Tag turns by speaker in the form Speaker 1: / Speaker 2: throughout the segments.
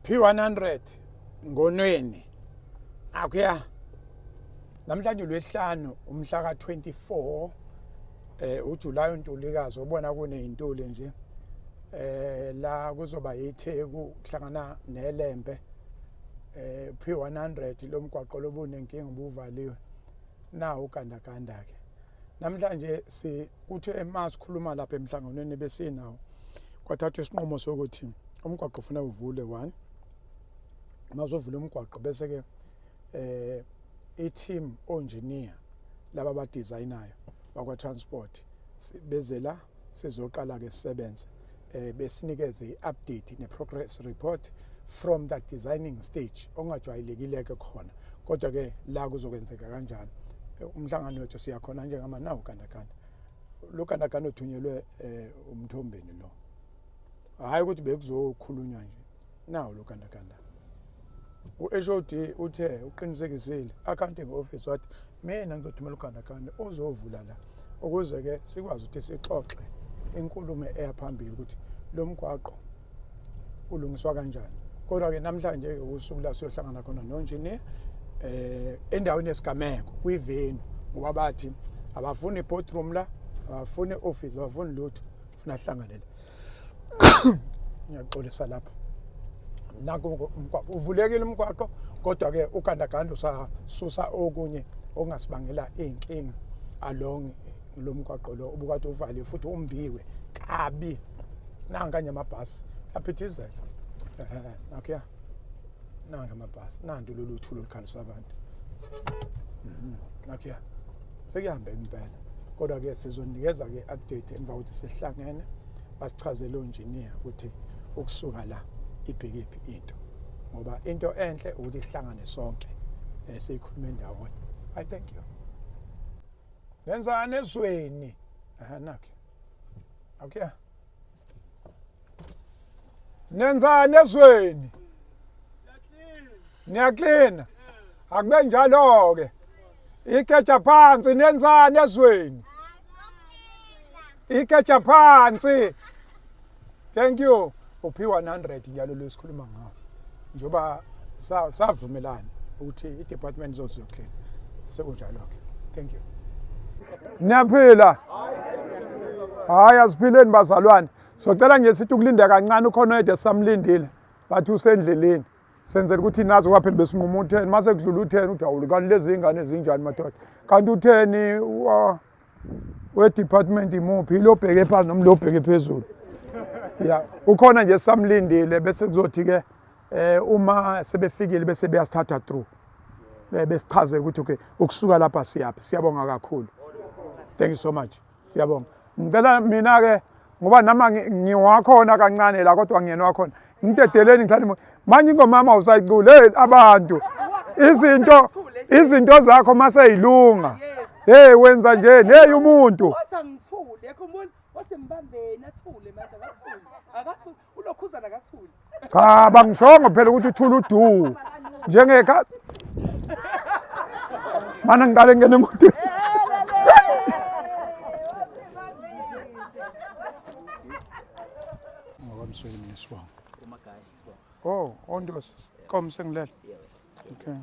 Speaker 1: P100 Ngonweni akuya namhlanje lwesihlanu umhla ka24 uJuly uNtulikazi obona kunezintuli nje la kuzoba iTheku kuhlangana neLembe P100 lomgwaqo lobunenkinga ubuvaliwe nawo ugandaganda ke namhlanje si kuthe emasikhuluma lapha emhlanganweni besinawo kwathathwa isinqumo sokuthi umgwaqo ufuna uvule one mazovula umgwaqo bese ke i-team engineer laba abadesignayo bakwa transport beze la sizoqala ke sisebenze besinikeze i-update ne-progress report from that designing stage okungajwayelekile ke khona kodwa ke la kuzokwenzeka kanjani. Umhlangano wethu siyakhona njengamanje nawo gandaganda lo gandaganda othunyelwe umthombeni lo, hhayi ukuthi bekuzokhulunywa nje nawo lo gandaganda. U-HOD uthe uqinisekisile accounting office wathi mina ngizothumela ugandaganda ozovula la ukuze ke sikwazi ukuthi sixoxe inkulumo eya phambili ukuthi lo mgwaqo ulungiswa kanjani. Kodwa ke namhlanje usuku la siyohlangana khona nonjiniya endaweni yesigameko kwi-venue, ngoba bathi abafuni i-boardroom la, abafuni i-office, abafuni lutho, funa sihlangane la. Ngiyaxolisa lapho. Nakho umgwaqo uvulekile umgwaqo, kodwa ke ugandaganda usasusa okunye okungasibangela iy'nkinga along lo mgwaqo lo ubukade uvaliwe futhi umbiwe kabi. Nanka nje amabhasi aphithizela, nakho ya nanka amabhasi, nanti lolu thulo olukhalisa abantu, nakho ya sekuhambe impela. Kodwa ke sizonikeza ke update emva kokuthi sihlangene basichazele onjiniya ukuthi ukusuka la ibhekephi into, ngoba into enhle ukuthi sihlangane sonke siyikhulume ndawonye. I thank you. Nenzani ezweni? Nakho okay, nenzani ezweni? Niyaklina, akube njalo ke. Ikeja phansi, nenzani ezweni? Ikeja phansi. Thank you. U-P100 njalo lo sikhuluma ngawo, njengoba savumelana ukuthi i-department izozoklina, sekunjalo ke. Thank you. Niyaphila? Hayi, asiphileni bazalwane. Socela nje sithi ukulinda kancane, ukhona oyedwa sisamlindile, bathi usendleleni. Senzela ukuthi nazo kwaphela besinquma u-10, mase kudlula u-10 uthi awulu kanti lezi ingane ezinjani madoda, kanti u-10 we-department imuphi, lo bheke phansi noma lo bheke phezulu? Ya, ukhona nje samlindile, bese kuzothi ke uma sebefikile bese beyasithatha through besichazele ukuthi okay ukusuka lapha siyaphi. Siyabonga kakhulu, thank you so much, siyabonga. Ngicela mina ke ngoba nama ngiwakhona kancane la, kodwa ngiyena wakhona, ngidedeleni ngihlale manje ingoma usayicula. Hey abantu, izinto zakho maseyilunga, hey wenza nje hey umuntu
Speaker 2: wathi angithule, yakhumbula wathi mbambeni athule manje, akathule, akathule ulokhuzana, akathule.
Speaker 1: Cha, bangishongo phela ukuthi uthula udu njengekha mana ngiqale ngene emotweni. Ngokwamsweni mina isibongo. Oh, ondosi kom sengilele. Okay.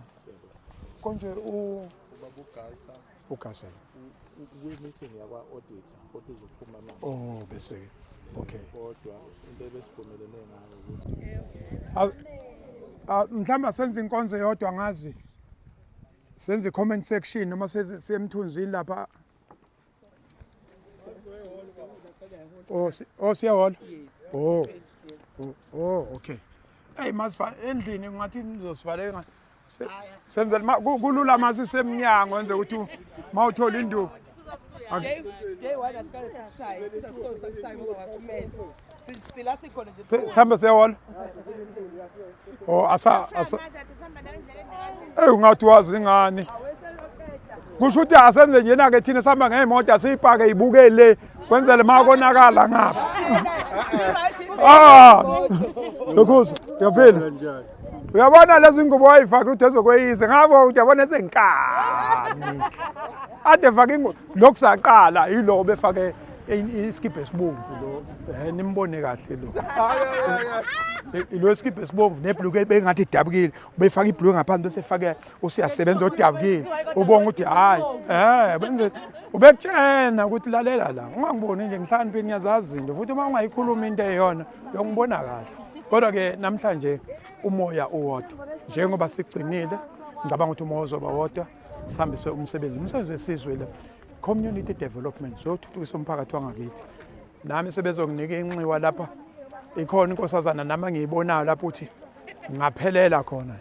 Speaker 1: Konje u
Speaker 3: Ubaba uGasa.
Speaker 1: uGasa.
Speaker 3: Kwi-meeting yakwa-auditor, kodwa uzophuma manje.
Speaker 1: Oh, bese ke. Okay.
Speaker 3: Kodwa into ebesivumelene ngayo ukuthi
Speaker 1: Mhlawumbe asenze inkonzo yodwa, ngazi. Senze i-comment section noma semthunzini lapha. Oh, oh siyahhola. Oh. Oh, okay. Hey masifa endlini ngathi nizosivalela. Senzela kulula mase semnyango wenze ukuthi mawuthola induku.
Speaker 2: Day one asikale sikushaye, sizosoza sakushaye ngoba wasimele. Sila sikhona nje.
Speaker 1: Sihambe siyahhola. Oh, asa asa. Ey ungathi wazi ingane. Kusho ukuthi asenze njena ke thina sihamba ngeyimoto asiyipake ibukele kwenzele makonakala ngapha. Ah! Lokhuza, uyaphila. Uyabona lezi ngubo wayifaka ukuthi ezokweyisa ngabo, uyabona esenkani. Ade faka ingubo lokhu saqala yilo befake Isikibha esibomvu lo, nimbone kahle lo. Lo isikibha esibomvu nebhluku bengathi idabukile, ubefaka ibhluku ngaphansi bese efake usiyasebenza odabukile. Ubonga ukuthi hayi, benze ubekutshena ukuthi lalela la, ungangiboni nje ngihlakaniphile ngiyazazi izinto futhi uma ungayikhuluma into eyona uyongibona kahle. Kodwa ke namhlanje umoya uwodwa njengoba sigcinile, ngicabanga ukuthi umoya uzoba wodwa sihambise umsebenzi, umsebenzi wesizwe le community development, siyothuthukisa umphakathi wangakithi. Nami sebezonginika inxiwa lapha, ikhona inkosazana nami engiyibonayo lapho ukuthi ngingaphelela khona.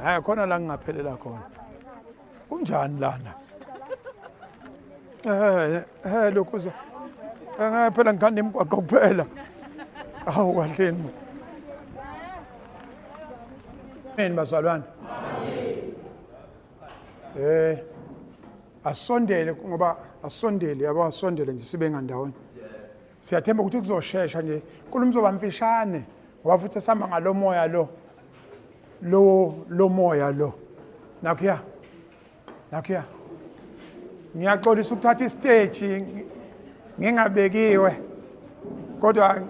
Speaker 1: Hhayi, khona la ngingaphelela khona. Kunjani lana? Lokhu uze ngeke phela ngikhanda imigwaqo kuphela. Awu kahleni. Amen bazalwane. Asondele ngoba asondele yabo, asondele nje sibe ngandawonye. Siyathemba ukuthi kuzoshesha nje, inkulumo izoba mfishane ngoba futhi sesihamba ngalomoya lo. Lo moya lo. Nakhuya. Nakhuya. Ngiyaxolisa ukuthatha isiteji ngingabekiwe. Kodwa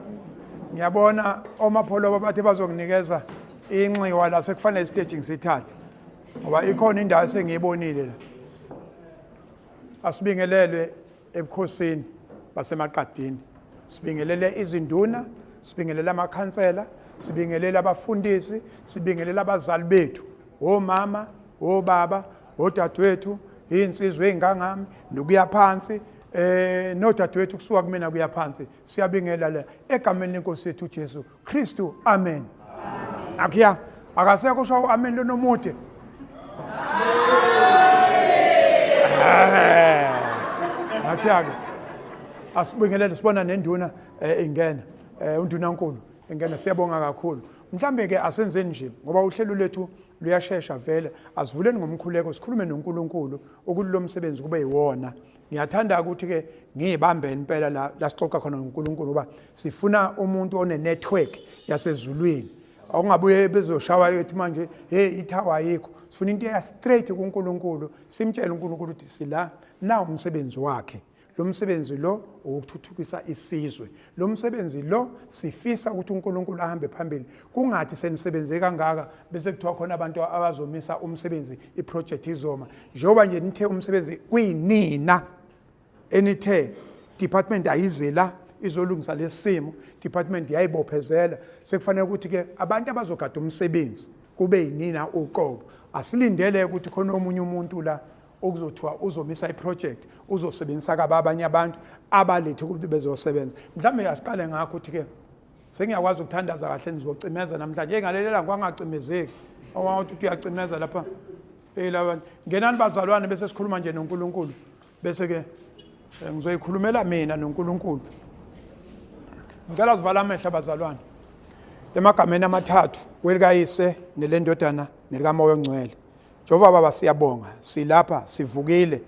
Speaker 1: ngiyabona omapholoba bathi bazonginikeza inxiwa la sekufanele isiteji ngisithathe. Ngoba ikhona indawo esengiyibonile la. Asibingelele ebukhosini baseMaqadini. Sibingelele izinduna, sibingelele amakhansela, sibingelele abafundisi, sibingelele abazali bethu, omama, obaba, odadewethu, iy'nsizwa ey'ngangami, nokuya phansi, nodadewethu kusuka kumina kuya phansi. Siyabingelela la egameni lenkosi yethu uJesu Kristu. Amen. Akhiya akasekho usho amen lonomude. Akhiya ke asibingelele, sibona nenduna ingena, undunankulu ingena. Siyabonga kakhulu. Mhlambe ke asenzeni nje ngoba uhlelo lethu luyashesha vele. Asivuleni ngomkhuleko sikhulume noNkulunkulu ukuthi lo msebenzi kube yiwona. Ngiyathanda ukuthi ke ngiyibambe impela la sixoxa khona noNkulunkulu ngoba sifuna umuntu one network yasezulwini. Awungabuye bezoshawa ethi manje hey ithawa ayikho. Sifuna into eya straight kuNkulunkulu, simtshele uNkulunkulu ukuthi sila na umsebenzi wakhe. Lo msebenzi lo ukuthuthukisa isizwe. Lo msebenzi lo sifisa ukuthi uNkulunkulu ahambe phambili. Kungathi senisebenze kangaka bese kuthiwa khona abantu abazomisa umsebenzi, iproject izoma. Njengoba nje nithe umsebenzi kuyinina enithe department ayize la izolungisa lesimo, department yayibophezela. Sekufanele ukuthi ke abantu abazogada umsebenzi kube yinina uqobo. Asilindele ukuthi khona omunye umuntu la okuzothiwa uzomisa iproject, uzosebenzisa kabi abanye abantu abalethe ukuthi bezosebenza. Mhlawumbe asiqale ngakho ukuthi ke sengiyakwazi ukuthandaza kahle, nizocimeza namhlanje. Hey, ngalelela kwangacimezeki. Owathi uthi uyacimeza lapha. Hey labantu, ngenani bazalwane bese sikhuluma nje noNkulunkulu. Bese ke ngizoyikhulumela mina noNkulunkulu. Ngicela sivala amehlo bazalwane. Emagameni amathathu, welikayise nelendodana nelikaMoya oNgcwele. Jehova Baba siyabonga, silapha sivukile.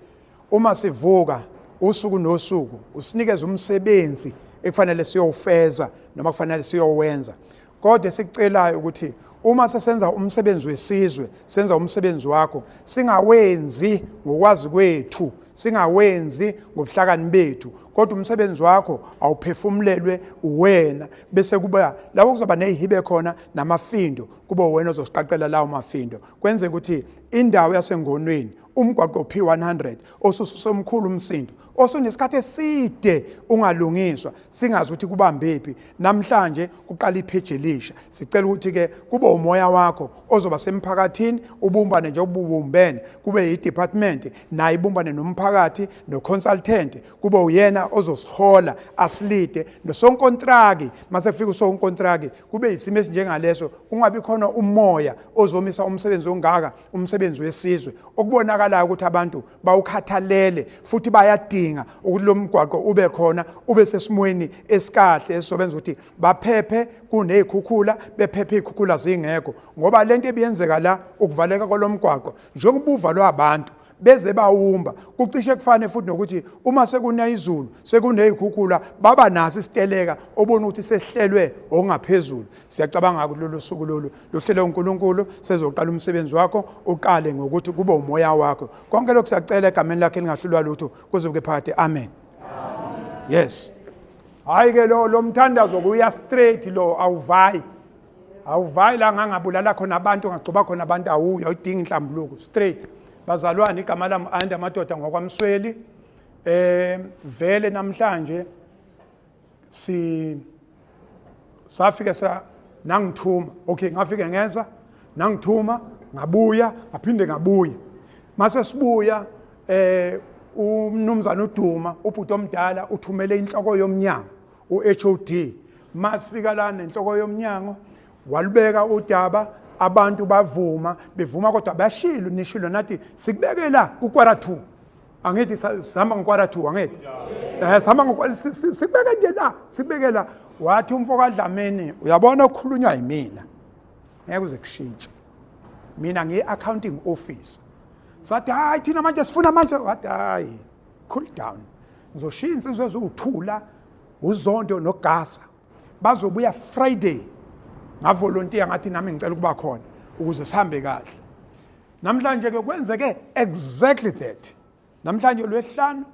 Speaker 1: Uma sivuka usuku nosuku usinikeza umsebenzi ekufanele siyowufeza noma kufanele siyowenza. Kodwa esikucelayo ukuthi uma sesenza umsebenzi wesizwe, senza umsebenzi wakho, singawenzi ngokwazi kwethu, singawenzi ngobuhlakani bethu, kodwa umsebenzi wakho awuphefumulelwe uwena, bese kuba lapho kuzoba nezihibe khona namafindo, kube wena ozosiqaqela lawo mafindo. Kwenze ukuthi indawo yaseNgonweni, umgwaqo P100 osususomkhulu umsindo, osunesikhathi eside ungalungiswa, singazi ukuthi kubambephi. Namhlanje kuqala ipheji elisha. Sicela ukuthi ke kube umoya wakho ozoba semphakathini, ubumbane nje ububumbene, kube yidepartment nayo ibumbane nomphakathi noconsultant, kube uyena ozosihola asilide nosonkontraki. Mase kufika usonkontraki kube isimo esinjengaleso, kungabi khona umoya ozomisa umsebenzi ongaka, umsebenzi wesizwe okubonakalayo ukuthi abantu bawukhathalele futhi bayadinga ukuthi lo mgwaqo ube khona, ube sesimweni esikahle esizobenza ukuthi baphephe kunezikhukhula, bephephe izikhukhula zingekho. Ngoba lento ebiyenzeka la, ukuvaleka kwalomgwaqo njengoba uvalwa abantu beze bawumba, kucishe kufane futhi nokuthi uma sekuna izulu sekunezikhukhula baba naso isiteleka obona ukuthi sehlelwe okungaphezulu. Siyacabanga kulolu suku lolu luhlele uNkulunkulu, sezoqala umsebenzi wakho, uqale ngokuthi kube umoya wakho. Konke lokhu siyacela egameni lakhe elingahlulwa lutho kuze kube phakade. Amen. Yes. Hayi ke lo mthandazo kuya straight lo, awuvayi. Awuvayi la ngangabulala khona abantu, ngagcoba khona abantu, awuya udinga inhlambuluko straight. Bazalwane, igama lami Anda Madoda ngokwaMsweli. Vele namhlanje si safika sa nangithuma. Okay, ngafike ngeza nangithuma, ngabuya, ngaphinde ngabuya. Mase sibuya umnumzana uDuma, ubhuti omdala, uthumele inhloko yomnyango uHOD. Masifika la nenhloko yomnyango walubeka udaba, abantu bavuma, bevuma kodwa bashilo, nishilo nathi sikubeke la ku-2:15. Angithi sihamba ngo-2:15, angithi sihamba sikubeke nje la, sikubeke la. Wathi umfo kaDlamini, uyabona okukhulunywa yimina ngeke kuze kushintshe, mina ngiyi-accounting officer. Sathi hayi, thina manje sifuna manje. Wathi hayi, cool down, ngizoshiya insizwa eziwuthula uZondo noGasa, bazobuya Friday. Ngavolontiya, ngathi nami ngicela ukuba khona ukuze sihambe kahle. Namhlanje ke kwenzeke exactly that. Namhlanje lwesihlanu,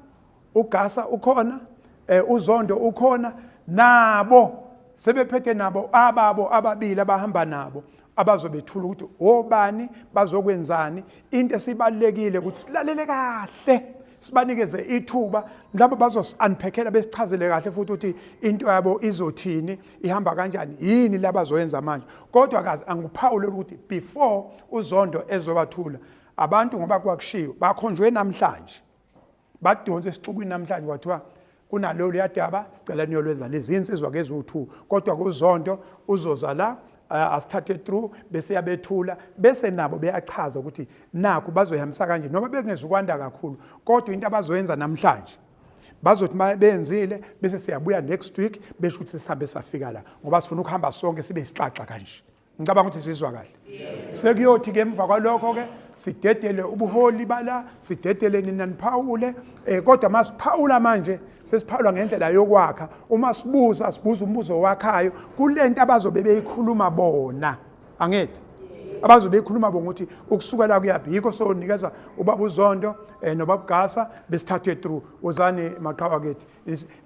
Speaker 1: uGasa ukhona, uZondo ukhona, nabo sebephethe nabo ababo ababili abahamba nabo abazobethula ukuthi obani, bazokwenzani. Into esibalekile ukuthi silalele kahle, sibanikeze ithuba, mhlawumbe bazosi-unpackela, besichazele kahle futhi ukuthi into yabo izothini, ihamba kanjani, yini labazoyenza manje. Kodwa kazi angikuphawule ukuthi before uZondo ezobathula abantu, ngoba kwakushiwo bakhonjwe namhlanje, badonse esixukwini namhlanje, kwathiwa kunalolu yadaba, sicela niyolwenza. Lezi insizwa ke eziwu-2, kodwa kuZondo uzoza la, asithathe through, bese yabethula, bese nabo beyachaza ukuthi nakhu bazoyihambisa kanje, noma bengezukwanda kakhulu, kodwa into abazoyenza namhlanje bazothi uma benzile bese siyabuya next week, besho ukuthi sihambe safika la, ngoba sifuna ukuhamba sonke sibe isixaxa kanje. Ngicabanga ukuthi sizwa kahle. Sekuyothi ke emva kwalokho ke sidedele ubuholi bala, sidedele nina niphawule, kodwa masiphawula manje sesiphawula ngendlela yokwakha. Uma sibuza, sibuza umbuzo wakhayo kulento abazobe beyikhuluma bona, angithi abazobe beyikhuluma bona ukuthi ukusukela kuyaphi. Yikho sonikeza ubaba uZondo nobaba uGasa besithathe through. Wozani maqhawa kethu,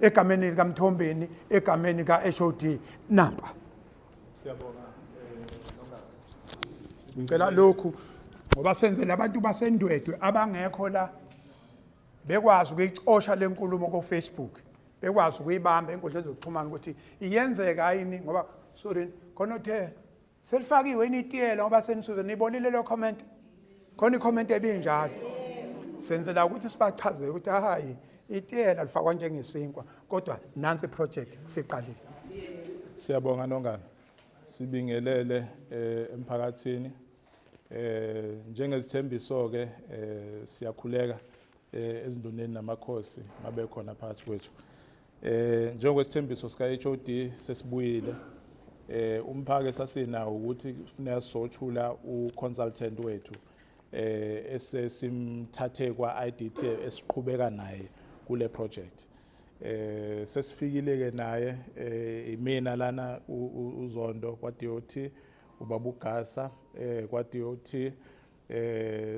Speaker 1: egameni likaMthombeni, egameni ka-HOD nampa.
Speaker 3: Siyabonga
Speaker 1: Ngicela lokhu ngoba senzele abantu baseNdwedwe abangekho la bekwazi ukuyicosha lenkulumo ko Facebook, bekwazi ukuyibamba enkundleni zokuxhumana ukuthi iyenzeka yini, ngoba sorry, khona uthe selifakiwe yini itiyela, ngoba senisuze nibonile lo comment, khona i-comment ebinjalo. Senzela ukuthi sibachazele ukuthi hayi, itiyela lifakwa njengesinkwa, kodwa nansi project siqalile.
Speaker 3: Siyabonga Nongana. Sibingelele emphakathini. Njengezithembiso ke siyakhuleka ezinduneni namakhosi mabe khona phakathi kwethu. Njengokwesithembiso sika HOD sesibuyile. Umphake sasinawo ukuthi kufuneka sizothula u-consultant wethu esesimthathe kwa IDT esiqhubeka naye kule project. Sesifikile ke naye, imina lana uZondo kwa DOT, ubaba uGasa kwa DOT,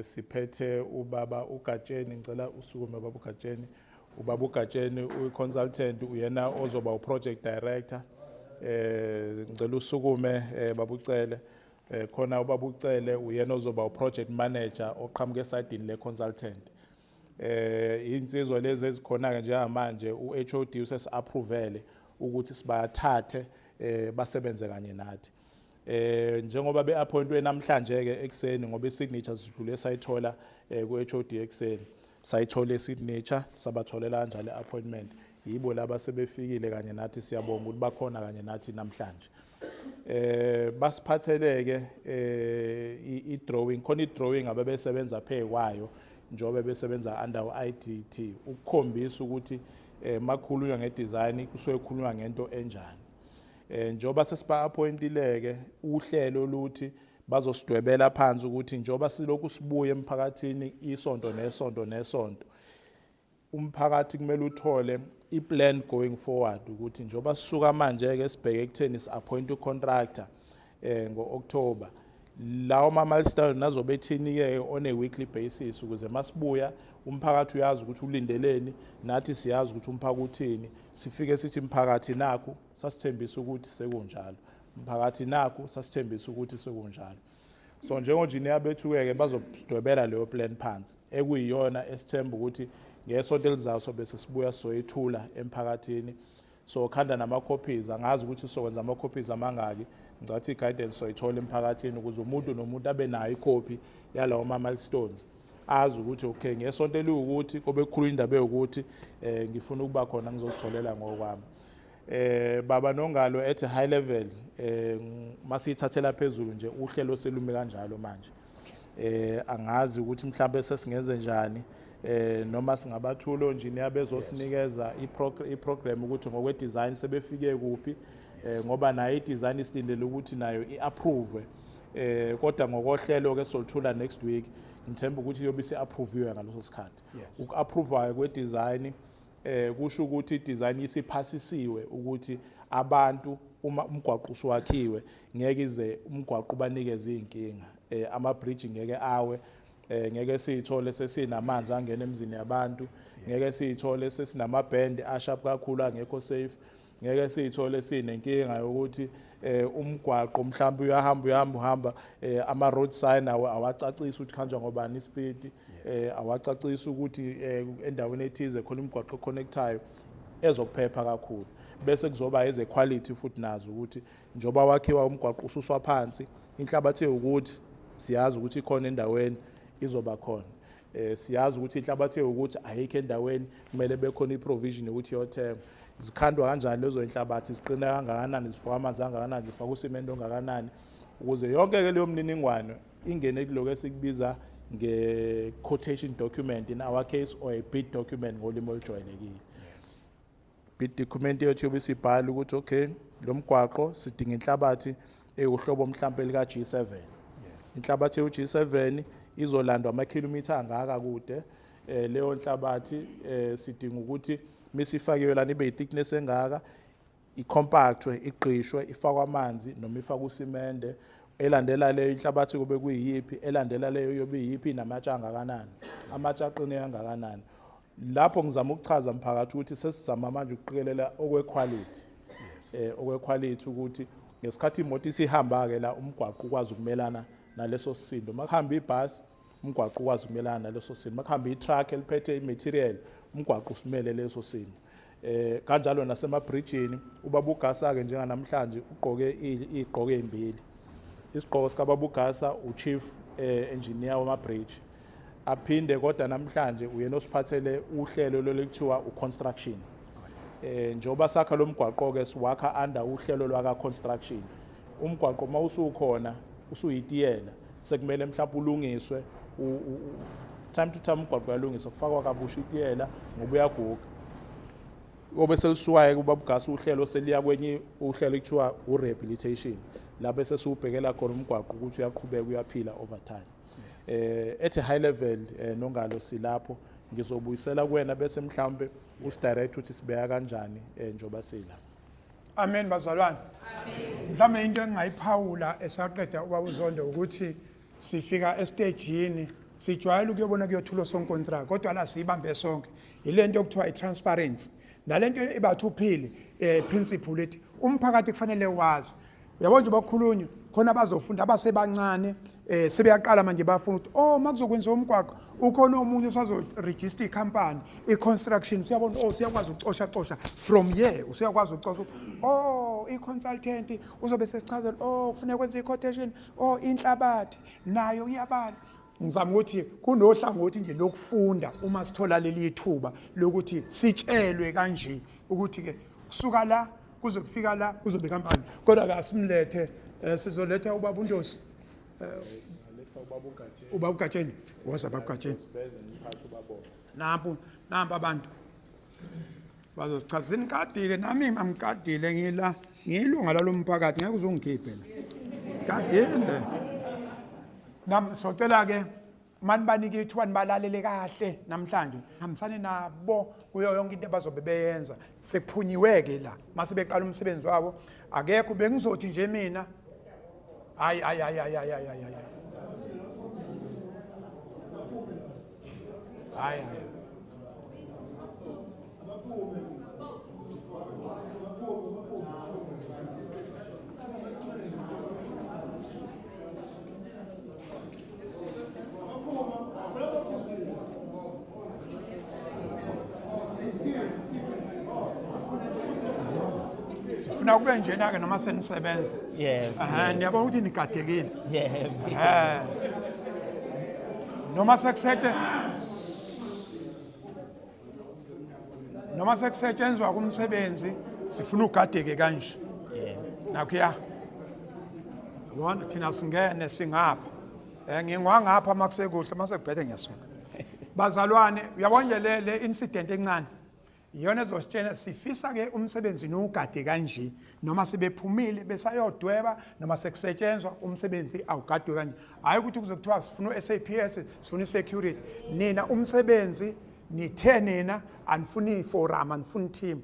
Speaker 3: siphethe ubaba uGatsheni. Ngicela usukume baba uGatsheni. Ubaba uGatsheni uyi-consultant, uyena ozoba u-project director. Ngicela usukume baba uCele. Khona ubaba uCele uyena ozoba u-project manager oqhamuka esayidini le-consultant. Insizwa lezi ezikhona ke njengamanje, uHOD usesi-approvele ukuthi sibathathe basebenze kanye nathi. Njengoba beappointwe namhlanje ke ekseni, ngoba isignature sidlule sayithola ku-HOD ekseni, sayithola isignature, sabatholela kanjalo i-appointment. Yibo laba sebefikile kanye nathi, siyabonga ukuthi bakhona kanye nathi namhlanje. Basiphatheleke i-drawing, khona i-drawing abebesebenza phekwayo njengoba besebenza under u-IDT, ukukhombisa ukuthi makhulunywa ngedesign kusuke kukhulunywa ngento enjani. Njengoba sesiba appointileke, uhlelo luthi bazosidwebela phansi ukuthi njengoba silokhu sibuye emphakathini isonto nesonto nesonto, umphakathi kumele uthole i-plan going forward, ukuthi njengoba sisuka manje ke sibheke ekutheni si-appoint u-contractor ngo-October. Lawo ma-milestone nazobe ethini-ke on a weekly basis, ukuze masibuya umphakathi uyazi ukuthi ulindeleni, nathi siyazi ukuthi umphakathi uthini. Sifike sithi, mphakathi, nakhu sasithembisa ukuthi sekunjalo, mphakathi, nakhu sasithembisa ukuthi sekunjalo. So njengonjiniya bethu-ke bazosidwebela leyo plan phansi, ekuyiyona esithemba ukuthi ngesonto elizayo sobe sesibuya sizoyethula emphakathini. So khanda nama-copies, angazi ukuthi sokwenza ama-copies amangaki. Ngicathi i-guidance soyithola emphakathini ukuze umuntu nomuntu abe nayo ikhophi yalawo ma-milestones, azi ukuthi okay, ngesonto eliwukuthi kobe kukhulunywa indaba ewukuthi, ngifuna ukuba khona, ngizozitholela ngokwami. Baba Nongalo, at a high level, masiyithathela phezulu nje, uhlelo selume kanjalo manje. Angazi ukuthi mhlambe sesingenze njani, noma singabathula onjiniya bezosinikeza i-program ukuthi ngokwe design sebefike kuphi, ngoba nayo i-design isilindele ukuthi nayo i-approve. Kodwa ngokohlelo ke solithula next week, ngithemba ukuthi iyobe isi-approviwe ngaleso sikhathi. Uku-approve kwe-design kusho ukuthi i-design isiphasisiwe, ukuthi abantu uma umgwaqo usuwakhiwe ngeke ize umgwaqo ubanikeze izinkinga, ama bridge ngeke awe, ngeke siyithole sesinamanzi angena emzini yabantu, ngeke siyithole sesinamabhend asharp kakhulu angekho safe, ngeke siyithole sinenkinga yokuthi umgwaqo mhlawumbe uyahamba uyahamba uhamba, ama road sign awo awacacisi ukuthi kuhanjwa ngobani ispeed, awacacisi ukuthi endaweni ethize khona imigwaqo connectayo ezokuphepha kakhulu. Bese kuzoba eze quality futhi nazo, ukuthi njoba wakhiwa umgwaqo ususwa phansi, inhlabathi ukuthi siyazi ukuthi ikhona endaweni izoba khona, siyazi ukuthi inhlabathi ukuthi ayikho endaweni, kumele bekhona iprovision ukuthi iyothengwa. Zikhandwa kanjani lezo inhlabathi, ziqina kangakanani, zifaka amanzi kangakanani, zifaka usimende ongakanani, ukuze yonke ke leyo mniningwane ingene kuloko esikubiza nge-quotation document in our case, or a bid document ngolimi olujwayelekile. Bid document yethu yobe sibhala ukuthi okay, lo mgwaqo sidinga inhlabathi ewuhlobo mhlampe lika G7, inhlabathi ewu-G7 izolandwa amakhilomitha angaka kude, leyo nhlabathi sidinga ukuthi misifakiwe lana ibe i-thickness engaka, icompactwe, igqishwe, ifakwe amanzi noma ifakwe usimende. Elandela leyo inhlabathi kube kuyiyiphi, elandela leyo yobe iyiphi, namatshe angakanani, amatshe aqine kangakanani. Lapho ngizama ukuchaza mphakathi ukuthi sesizama manje ukuqikelela okwequality, okwequality ukuthi ngesikhathi imoto isihamba ke la, umgwaqo ukwazi ukumelana naleso sisindo. Makuhamba ibhasi, umgwaqo ukwazi ukumelana naleso simo. Makuhamba i-truck eliphethe i-material, umgwaqo usimele leso simo. Kanjalo nasemabridgini. Ubaba uGasa ke njenganamhlanje ugqoke igqoke ezimbili. Isigqoko sikababa uGasa, uchief engineer wama bridge, aphinde kodwa namhlanje uyena osiphathele uhlelo lolekuthiwa uconstruction. Njengoba sakha lo mgwaqo ke, siwakha under uhlelo lwaka construction. Umgwaqo mawusukhona usuyitiyela, sekumele mhlawumbe ulungiswe time to time. Umgwaqo uyalungiswa, kufakwa kabusha itiyela ngoba uyaguga. Obe selisukayo kuba bugasa uhlelo seliya kwenye uhlelo ekuthiwa u-rehabilitation, lapho esesiwubhekela khona umgwaqo ukuthi uyaqhubeka uyaphila over time. At a high level, Nongalo, silapho. Ngizobuyisela kuwena bese mhlawumbe usidirect ukuthi sibeka kanjani, njoba sila.
Speaker 1: Amen bazalwane. Mhlawumbe into engingayiphawula esaqeda ubaba uZondo ukuthi sifika estejini sijwayele ukuyobona kuyothulwa sonkontract, kodwa la siyibambe sonke. Yile nto okuthiwa i-transparency nalento ibathi uphili principle ethi umphakathi kufanele wazi. Uyabona nje bakhulunywa khona, abazofunda abasebancane sebeyaqala manje, bafuna ukuthi oh, makuzokwenziwa umgwaqo ukhona omunye usazoregister ikhampani i-construction. Usuyabona, oh, usuyakwazi ukucosha cosha from here, usuyakwazi ukucosha ukuthi oh, i-consultant uzobe sesichazela, oh, kufuneka kwenze i-quotation, oh, inhlabathi nayo iyabala. Ngizama ukuthi kunohlangothi nje lokufunda uma sithola leli thuba lokuthi sitshelwe kanje ukuthi ke kusuka la kuze kufika la kuzobe kampani. Kodwa ke asimlethe, sizoletha ubaba uNdosi, ubaba uGatsheni. Woza baba uGatsheni. Nampu nampa abantu bazosichazela. Nikadile nami angikadile, ngila ngiyilunga lalo mphakathi, ngeke uzongikhiphe la kadile nami. Socela ke mani banike ithuba, nibalalele kahle namhlanje, hambisane nabo kuyo yonke into abazobe beyenza. Sekuphunyiwe-ke la mase beqala umsebenzi wabo. Akekho bengizothi nje mina. Hayi hayi hayi hayi hayi hayi hayi. Hayi hayi. Sifuna kube njena ke noma senisebenza.
Speaker 4: Yebo.
Speaker 1: Aha, niyabona ukuthi nigadekile.
Speaker 4: Yebo.
Speaker 1: Eh. Noma sekusetshe Noma sekusetshenzwa kumsebenzi sifuna ugadeke kanje.
Speaker 4: Yebo.
Speaker 1: Nakhuya. Yabona thina singene singapha. Eh ngingwangapha makusekuhle mase kubhede ngiyasuka. Bazalwane uyabona nje le le incident encane. Iyona ezositshela sifisa ke umsebenzi niwugade kanje noma sebephumile besayodweba noma sekusetshenzwa umsebenzi awugadwe kanje. Hayi ukuthi kuze kuthiwa sifuna u-SAPS sifuna i-security. Nina umsebenzi nithe nina anifuni forum anifuni team.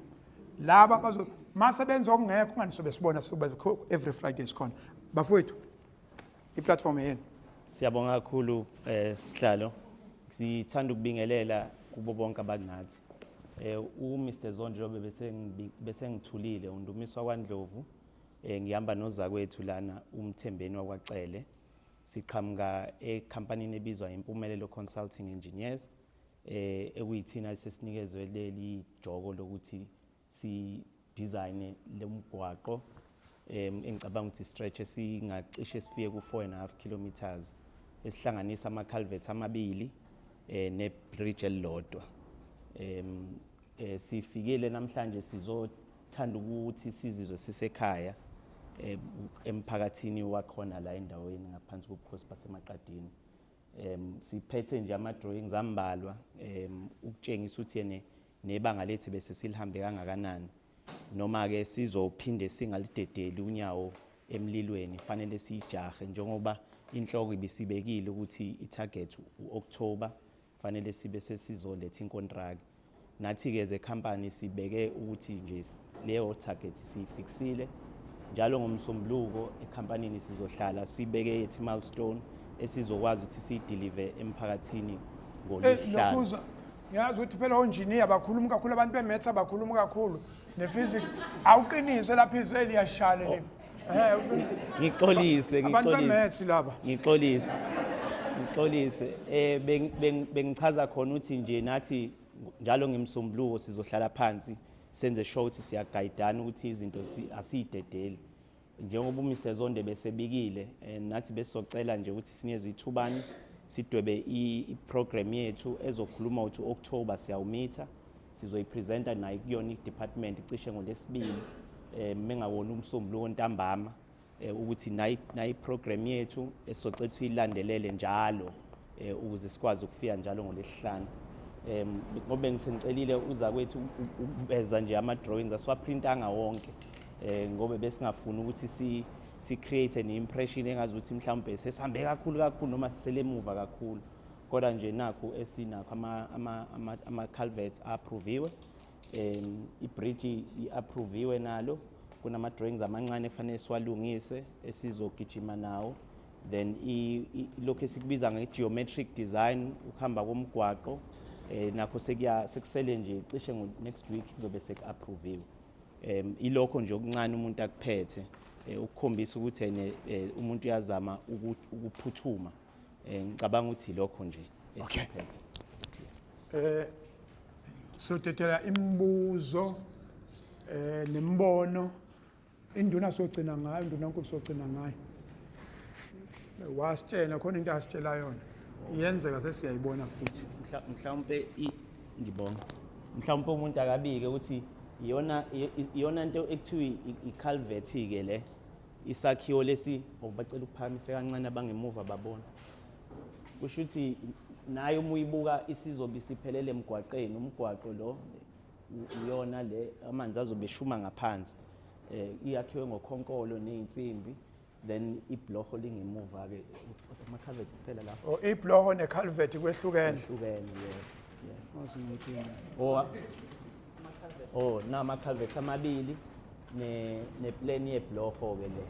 Speaker 1: Laba bazo mase benza okungekho ungani sobe sibona sobe every Friday sikhona. Bafowethu i-platform yenu.
Speaker 4: Siyabonga kakhulu sihlalo. Sithanda ukubingelela kubo bonke abanathi. U Mr Zondo njengoba bese ngithulile undumiswa kwaNdlovu. Ngihamba nozakwethu lana uMthembeni wakwaCele. Siqhamuka ecompanyini ebizwa Impumelelo Consulting Engineers. Ekuyithina sesinikezwe leli joko lokuthi si design lemgwaqo engicabanga ukuthi stretch esingacishe sifike ku 4.5 kilometers esihlanganisa ama culverts amabili ne bridge elilodwa. Sifikile namhlanje sizothanda ukuthi sizizwe sisekhaya emphakathini wakhona la endaweni ngaphansi kobukhosi baseMaqadini. Siphethe nje ama drawings ambalwa ukutshengisa ukuthi yene nebanga lethu bese silihambe kangakanani, noma ke sizophinde singalidedeli unyawo emlilweni, fanele sijahe njengoba inhloko ibisibekile ukuthi i-target uOctober fanele sibe sesizoletha inkontraki. Nathi ke ze company sibeke ukuthi nje leyo target siyifixile. Njalo ngomsombuluko ecompanyini sizohlala sibeke yethu milestone esizokwazi ukuthi siyideliver emphakathini ngolwesihlanu.
Speaker 1: Lokhuza ngiyazi ukuthi phela onjiniya bakhuluma kakhulu, abantu be-maths abakhuluma kakhulu ne-physics. Awuqinise lapha izwe liyashaya le.
Speaker 4: Ngixolise,
Speaker 1: Abantu
Speaker 4: ngixolise.
Speaker 1: be-maths laba.
Speaker 4: Ngixolise. Ngixolise. Bengichaza khona ukuthi nje nathi njalo ngemsombuluko sizohlala phansi senze sure ukuthi siyagayidana ukuthi izinto asiyidedeli. Njengoba uMr Zonde besebikile, nathi besizocela nje ukuthi sinyezwe ithubani sidwebe i-program yethu ezokhuluma ukuthi October siyawumitha, sizoyipresenta nayo kuyona i-department cishe ngolesibili, mengawona umsombuluko ntambama, ukuthi nayi program yethu esizocela ukuthi siyilandelele njalo, ukuze sikwazi ukufika njalo ngolesihlanu. Ngoba ngisengicelile uzakwethu ukuveza nje ama drawings asiwaprintanga wonke, ngoba besingafuni ukuthi si create an impression engazi ukuthi mhlawumbe sesihambe kakhulu kakhulu noma siselemuva kakhulu. Kodwa nje nakho esinakho ama culverts approviwe, i-bridge i-approviwe nalo, kunama drawings amancane kufanele siwalungise esizogijima nawo. Then lokho esikubiza nge-geometric design, ukuhamba komgwaqo, nakho sekusele nje cishe ngo next week kuzobe sek-approviwe. Ilokho nje okuncane umuntu akuphethe, ukukhombisa ukuthi ene umuntu uyazama ukuphuthuma. Ngicabanga ukuthi lokho nje esiphethe.
Speaker 1: Sodedela imibuzo nembono. Induna sogcina ngayo, induna nkulu sogcina ngayo. Wasitshela khona into asitshela yona. Iyenzeka sesiyayibona futhi.
Speaker 4: Mhlawumbe ngibonga. Mhlawumbe umuntu akabike ukuthi iyona into ekuthiwa i-culvert ke le. Isakhiwo lesi ngobacela ukuphakamise kancane abangemuva babona. Kusho ukuthi nayo uma uyibuka isizobe isiphelele emgwaqeni, umgwaqo lo iyona le amanzi azobe eshuma ngaphansi. Iyakhiwe ngokhonkolo nezinsimbi, then ibloho lingemuva ke, ama culvert kuphela lapho.
Speaker 1: Oh, ibloho ne culvert kwehlukene.
Speaker 4: Kwehlukene, yeah. Yeah.
Speaker 1: Wazi ukuthi
Speaker 4: Oh, oh, nama culvert amabili ne plan yebloho ke le.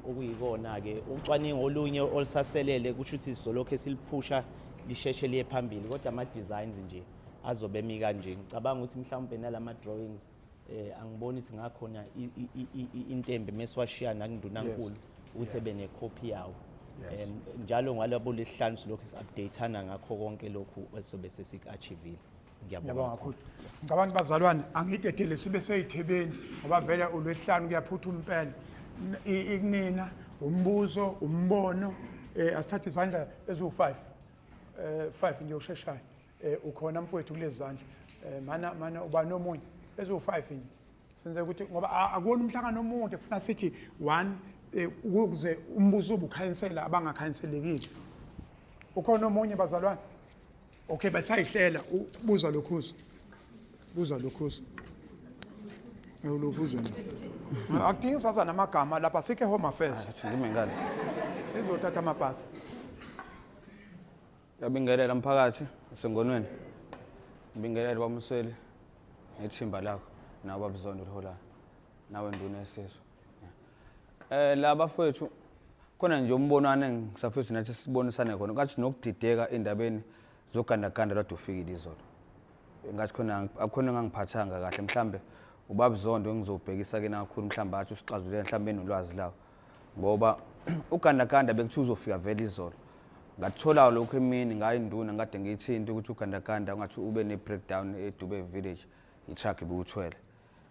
Speaker 4: Okuyikona ke ucwaningo olunye olusaselele, kusho ukuthi sizolokhu siliphusha lisheshe liye phambili, kodwa ama designs nje azobe emi kanje. Ngicabanga ukuthi mhlawumbe nalama drawings angiboni ukuthi ngakhona intembe mesiwashiya nakundunankulu ukuthi ebe nekhophi yawo. Njalo ngalabo lesihlanu silokhu si-updateana ngakho konke lokhu esizobe sesiku-achievile.
Speaker 1: Ngiyabonga kakhulu. Ngicabanga bazalwane, angidedele sibe seyithebeni ngoba vele ulwesihlanu kuyaphuthuma impela. Ikunina umbuzo, umbono, asithathe izandla eziwu-5. 5 nje usheshayo. Ukhona mfowethu kulezi zandla. Mana mana uba nomunye eziwu-5 nje. Senze ukuthi ngoba akuwona umhlangano omude, kufuna sithi 1 ukuze umbuzo ubukhanyisela abangakhanyiselekile. Ukhona omunye bazalwane? Okay, basayihlela buza lokhuza. Buza lokhuza. Lokhuza nje. Akudingi saza namagama lapha, sikhe Home Affairs.
Speaker 5: Ngime ngale.
Speaker 1: Sizothatha amapasi.
Speaker 5: Yabingelela mphakathi usengonweni. Ngibingelele baMsweli nethimba lakho nawe babuzondo liholayo. Nawe nduna yesizwe. La bafowethu khona nje umbonwana engisafisa nathi sibonisane khona ngathi nokudideka endabeni zogandaganda lwade ufikile izolo. Ngathi khona akukhona engangiphathanga kahle, mhlambe ubabuzondo engizobhekisa kena kakhulu, mhlambe athi usixazulele mhlambe enolwazi lawo, ngoba ugandaganda bekuthiwa uzofika vele izolo. Ngathola lokho emini ngayinduna ngade ngiyithinta ukuthi ugandaganda ungathi ube ne-breakdown eDube Village, i-truck ibiwuthwele,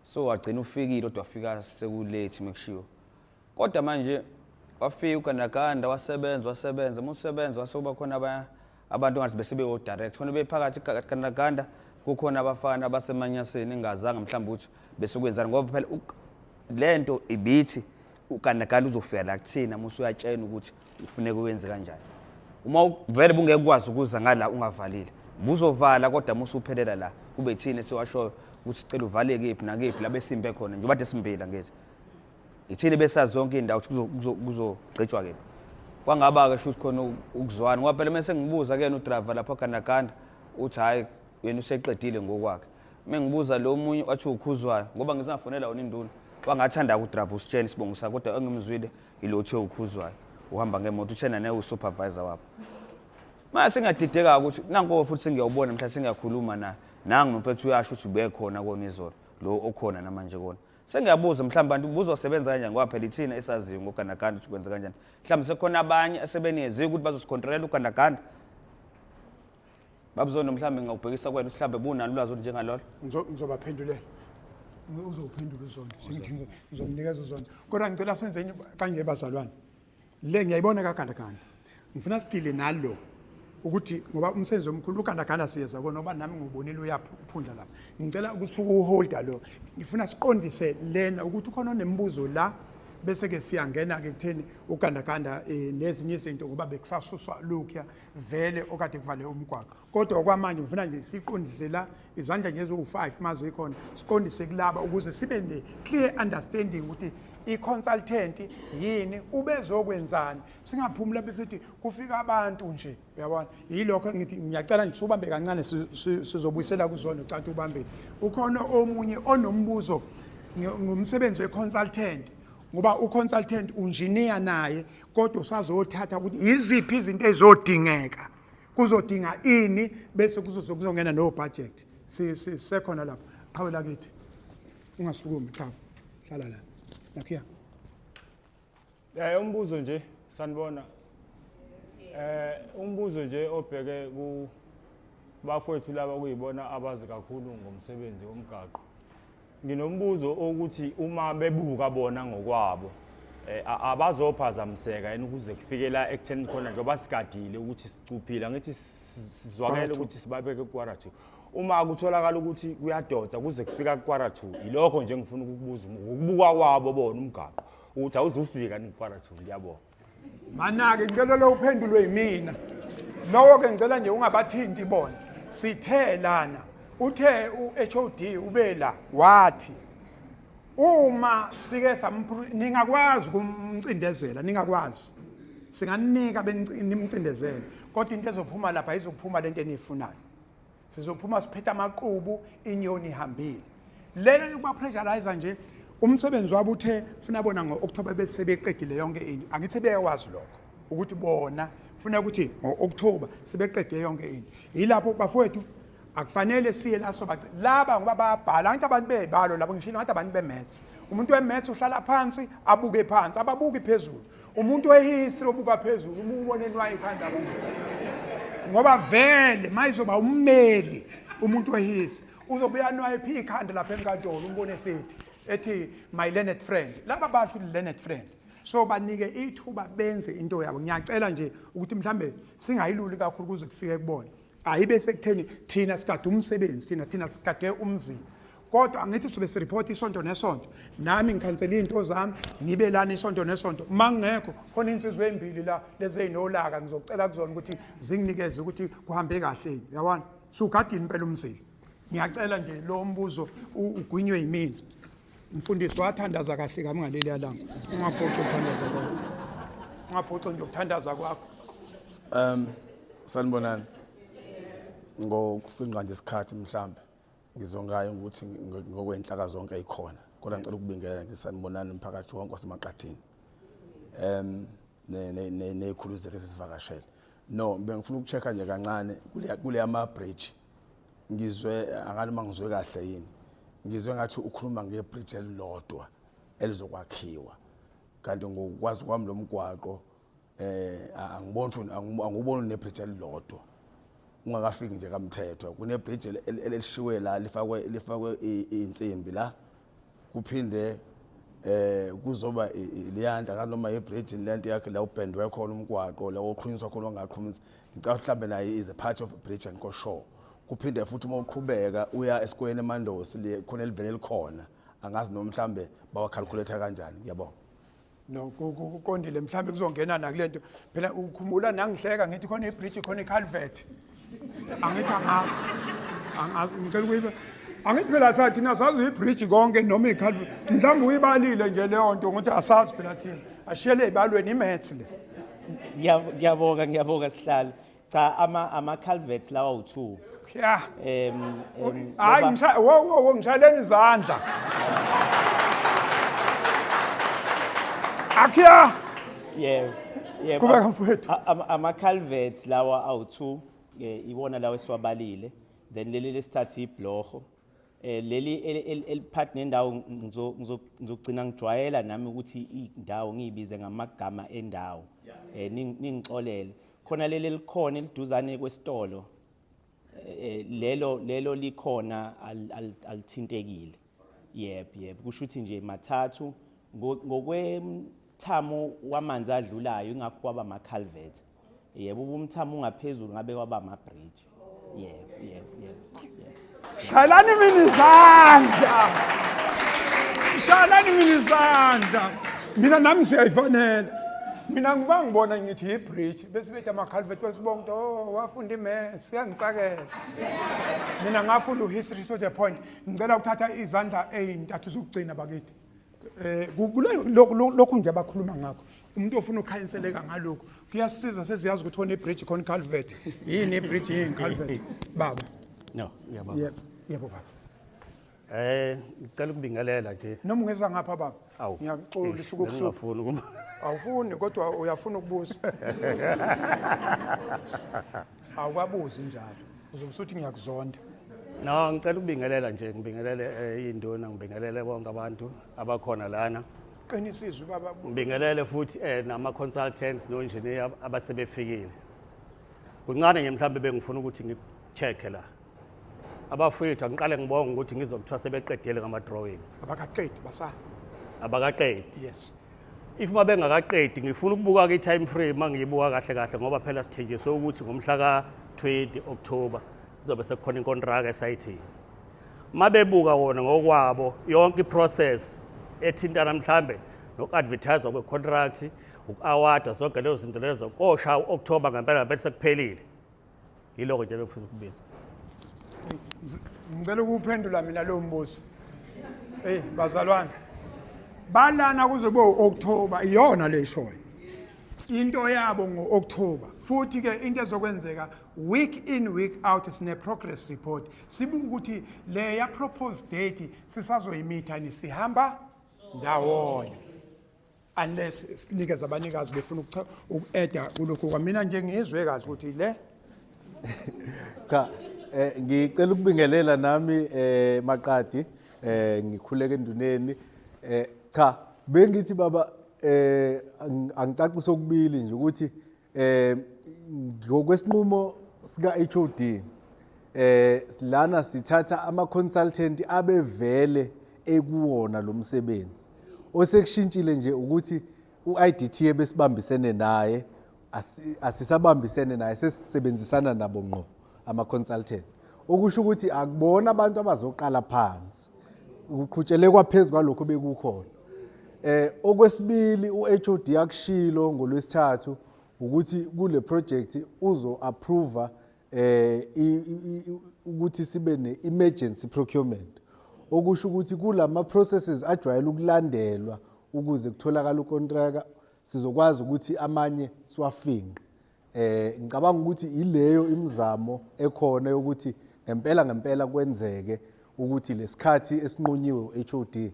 Speaker 5: so wagcina ufikile kodwa wafika seku-late mekushiwo. Kodwa manje wafika ugandaganda wasebenza wasebenza, uma usebenza wase kuba khona abantu ngathi bese beyo-direct khona bephakathi gandaganda, kukhona abafana abasemanyaseni engazange mhlawumbe ukuthi bese kwenzani, ngoba phela lento ibithi ugandaganda uzofika la kuthina uma usuyatshena ukuthi ufuneka uyenze kanjani. Uma vele bungeke ukwazi ukuza ngala ungavalile, buzovala, kodwa uma usuphelela la kube thina esiwashoyo ukuthi sicela uvale kephi nakephi la besimbe khona, njengoba kade simbila ngithi ithini besazi zonke iy'ndawo ukuthi kuzogqitshwa kephi. Kwangaba-ke shuthi khona ukuzwana, ngoba phela uma sengibuza kuyena udrayiva lapho gandaganda uthi hhayi yena useqedile ngokwakhe. Uma ngibuza lo munye wathi ukhuzwayo, ngoba ngizingafonela wona induna, wangathanda-ke udrayiva usitshela isibongo sakhe, kodwa engimzwile yilo othiwe ukhuzwayo uhamba ngemoto uthena naye usupervisor wabo. Manje sengiyadideka ukuthi nanko futhi sengiyawubona mhla sengiyakhuluma naye, nangu nomfethu uyasho ukuthi ubekhona kona izolo lo okhona namanje kona. Sengiyabuza mhlawumbe abantu buzosebenza kanjani, ngoba phela ithina esaziyo ngogandaganda ukuthi kwenza kanjani. Mhlawumbe sekukhona abanye asebeniyeziwe ukuthi bazosikhontrolela ugandaganda. Babuzondo mhlawumbe ngingawubhekisa kwena mhlawumbe bunalo ulwazi olunjengalolo.
Speaker 1: Ngizobaphendulela. Uzowuphendula uZondo. Ngizomnikeza uZondo. Kodwa ngicela senze kanje bazalwane. Le ngiyayibona kagandaganda. Ngifuna sidile nalo ukuthi ngoba umsebenzi omkhulu ugandaganda siyeza kona, ngoba nami ngiwubonile uyaphundla lapha. Ngicela ukuthi uholder lo. Ngifuna siqondise lena ukuthi ukhona onembuzo la, bese ke siyangena ke kutheni ugandaganda nezinye izinto, ngoba bekusasuswa lokhuya vele okade kuvale umgwaqo. Kodwa okwamanje ngifuna nje siqondise la izandla nje eziwu-5 mazikhona, siqondise kulaba ukuze sibe ne-clear understanding ukuthi i-consultant yini, ubezokwenzani, singaphumi lapho sithi kufika abantu nje, uyabona. Yilokho ngithi ngiyacela nje ubambe kancane, sizobuyisela kuzona ucanti ubambile. Ukhona omunye onombuzo ngomsebenzi we-consultant, ngoba u-consultant unjiniya naye, kodwa usazothatha ukuthi iziphi izinto ezodingeka, kuzodinga ini, bese kuzongena no budget. Sisekhona lapho. Qhawe lakithi, ungasukumi, qhawe, hlala la nakhiya.
Speaker 6: Umbuzo nje, sanibona. Umbuzo nje obheke ku bafowethu laba kuyibona abazi kakhulu ngomsebenzi womgaqo. Nginombuzo ukuthi uma bebuka bona ngokwabo abazophazamiseka yini ukuze kufikela ekutheni khona njengoba sigadile ukuthi sicuphile, ngithi sizwakele ukuthi sibabeke ku-2:15. Uma kutholakala ukuthi kuyadonsa kuze kufika ku-2:45, yilokho nje ngifuna ukukubuza ngokubuka kwabo bona umgaqo ukuthi awuzufika ni ku-2:45. Ngiyabonga.
Speaker 1: Mana-ke ngicela lo uphendulwe yimina lowo-ke, ngicela nje ungabathinti bona. Sithe lana uthe u-HOD ube la wathi uma sike ningakwazi ukumcindezela, ningakwazi, singaninika nimcindezele, kodwa into ezophuma lapha izophuma lento eniyifunayo. Sizophuma siphethe amaqubu, inyoni ihambile. Lena yokuba pressurize nje Umsebenzi wabo uthe funa bona ngo-October bese sebeqedile yonke into. Angithi beyakwazi lokho ukuthi bona funa ukuthi ngo-October sebeqede yonke into. Yilapho bafowethu akufanele siye la soba laba ngoba bayabhala angithi abantu beyibalo labo ngishilo ngathi abantu be-maths umuntu we-maths uhlala phansi abuke phansi ababuki phezulu umuntu we-history obuka phezulu uma ubona enwaye ikhanda ngoba vele mayizoba ummeli umuntu we-history uzobe uyanwaya iphi ikhanda lapha enkantolo umbone sethi ethi my learned friend laba basho learned friend so banike ithuba benze into yabo ngiyacela nje ukuthi mhlambe singayiluli kakhulu kuze kufike kubona ayibe sekutheni thina sigade umsebenzi thina thina sigade umzila kodwa angithi sobe sireport isonto nesonto nami ngikhansela izinto zami ngibe lana isonto nesonto uma ngingekho khona insizwa ezimbili la lezi ezinolaka ngizocela kuzona ukuthi zinginikeze ukuthi kuhambe kahle yabona sugadini impela umzila ngiyacela nje lo mbuzo ugwinywe yimina mfundisi wathandaza kahle kami ngaleli langa ungaphoxi ukuthandaza kwakho ungaphoxi nje ukuthandaza kwakho
Speaker 7: Sanibonani. Ngokufinqa nje isikhathi mhlambe ngizongayo ukuthi ngokwenhlaka zonke ezikhona. Kodwa ngicela ukubingelela nje sanibonani umphakathi wonke wasemaqathini. Ne ne ne nezikhulu zethu esivakashele. No, bengifuna ukuchecka nje kancane kule kule ama bridge. Ngizwe angani uma ngizwe kahle yini. Ngizwe ngathi ukhuluma ngebridge elilodwa elizokwakhiwa. Kanti ngokwazi kwami lo mgwaqo angiboni ukuthi anguboni nebridge elilodwa ungakafiki nje kamthetho kunebridge elishiwe la lifakwe lifakwe insimbi la kuphinde kuzoba leyandla kanoma ibridge lento yakhe la ubhendwe khona umgwaqo la oqhunyiswa khona ongaqhumisa ngicabanga mhlambe naye is a part of bridge and sure kuphinde futhi uma uqhubeka uya esikoleni eMandosi le khona elivele likhona angazi noma mhlambe bawacalculate kanjani ngiyabonga.
Speaker 1: No kuqondile mhlambe kuzongena nakulento phela ukhumbula nangihleka ngithi khona ibridge khona iculvert angithi angazi angazi ngicela ukuyiba angithi phela sathi thina sazi ibridge konke noma iculvert mhlawumbe uyibalile nje leyo nto ngokuthi asazi phela thina ashiyele ebalweni imaths le.
Speaker 4: Ngiyabonga ngiyabonga sihlalo. Cha ama ama culverts lawa u2.
Speaker 1: Ya. Hayi ngishaya wo wo wo ngishayeleni izandla. Akhiya.
Speaker 4: Yebo. Yebo.
Speaker 1: Qhubeka mfowethu.
Speaker 4: Ama culverts lawa awu2 iwona lawa esiwabalile. Then leli lesithathu ibloho. Leli eliphathi nendawo ngizogcina ngijwayela nami ukuthi indawo ngiyibize ngamagama endawo. Ningixolele. Khona leli elikhona eliduzane kwesitolo lelo lelo likhona alithintekile. Yebo yebo kusho ukuthi nje mathathu ngokwemthamo wamanzi adlulayo ingakho kwaba ama culvert. Yebo ubumthamo ungaphezulu ngabe kwaba ama bridge. Yebo yebo yebo.
Speaker 1: Shayelani mina izandla. Shayelani mina izandla. Mina nami siyayifanela. Mina ngiba ngibona ngithi i-bridge bese bethi ama-culvert bese bonke oh wafunda i-maths kuyangitsakela. Mina ngafunda u-history to the point. Ngicela ukuthatha izandla ey'ntathu zokugcina bakithi. Lokhu nje abakhuluma ngakho umuntu ofuna ukukhanyiseleka ngalokhu kuyasiza sesiyazi ukuthi khona ibridge khona culvert yini ibridge yini culvert baba.
Speaker 8: No, ngiyabonga.
Speaker 1: Yebo yebo baba.
Speaker 8: Ngicela ukubingelela nje.
Speaker 1: Noma ungeza ngapha baba.
Speaker 8: Awu.
Speaker 1: Ngiyaxolisa ukukuhlupha.
Speaker 8: Ngingafuni ukuma.
Speaker 1: Awufuni kodwa uyafuna ukubuza. Awukabuzi njalo. Uzobe usuthi ngiyakuzonda.
Speaker 8: No, ngicela ukubingelela nje, ngibingelele induna, ngibingelele bonke abantu abakhona lana.
Speaker 1: Qinisa izwi baba.
Speaker 8: Ngibingelele futhi nama consultants no engineer abasebefikile. Kuncane nje mhlambe bengifuna ukuthi ngicheck la. Abafowethu angiqale ngibonge ukuthi ngizokuthiwa sebeqedile ngama drawings.
Speaker 1: Abakaqedi basa.
Speaker 8: Abakaqedi.
Speaker 1: Yes.
Speaker 8: If mabengakaqedi ngifuna ukubuka ke time frame mangiyibuka kahle kahle ngoba phela sithenjiswe ukuthi ngomhla ka 20 October kuzobe sekukhona inkontraka esayithini. Mabebuka wona ngokwabo yonke iprocess ethintana mhlambe nokuadvertise kwecontract, ukuawardwa zonke lezo zinto lezo kosha uOctober ngempela ngempela sekuphelile. Yiloko nje bengifuna ukubiza.
Speaker 1: Ngicela ukuphendula mina lo mbuzo. Hey bazalwane. Balana kuze kube uOctober iyona le ishoyo. Into yabo ngoOctober. Futhi ke into ezokwenzeka week in week out sine progress report. Sibuka ukuthi le ya proposed date sisazoyimitha ni sihamba. Ndawonye. Unless sinikeze abanikazi befuna uku-eda kulokhu kwamina nje ngizwe kahle ukuthi le.
Speaker 9: Cha, ngicela ukubingelela nami Maqadi, ngikhuleka enduneni. Cha, bengithi baba angicacise okubili nje ukuthi ngokwesinqumo sika HOD lana sithatha ama consultant abevele ekuwona lo msebenzi. Osekushintshile nje ukuthi uIDT ebesibambisene naye asisabambisene naye, sesisebenzisana nabo ngqo ama consultant. Okusho ukuthi akubona abantu abazoqala phansi, ukuqhutshelekwa phezu kwalokho bekukhona. Okwesibili uHOD akushilo ngolwesithathu ukuthi kule project uzo approve ukuthi sibe ne emergency procurement, okusho ukuthi kulama processes ajwayele ukulandelwa ukuze kutholakale ukontraka sizokwazi ukuthi amanye siwafinqe. Ngicabanga ukuthi ileyo imizamo ekhona yokuthi ngempela ngempela kwenzeke ukuthi lesikhathi esinqunyiwe uHOD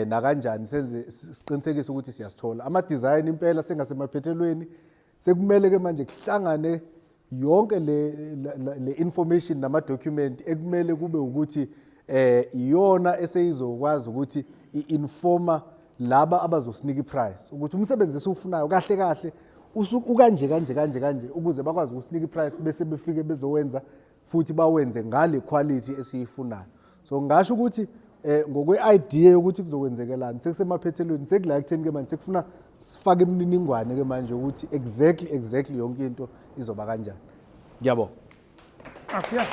Speaker 9: nakanjani senze siqinisekise ukuthi siyasithola ama design impela sengasemaphethelweni. Sekumele ke manje kuhlangane yonke le information nama document ekumele kube ukuthi iyona eseyizokwazi ukuthi i-informa laba abazosinika iprice ukuthi umsebenzi esiwufunayo kahle kahle ukanje kanje kanje kanje, ukuze bakwazi ukusinika iprice bese befike bezowenza futhi bawenze ngale quality esiyifunayo. So ngisho ukuthi ngokwe idea yokuthi kuzokwenzekelani sekusemaphethelweni, sekula ekutheni ke manje sekufuna sifake imininingwane ke manje ukuthi exactly yonke into izoba kanjani. Ngiyabonga.
Speaker 1: Akuya.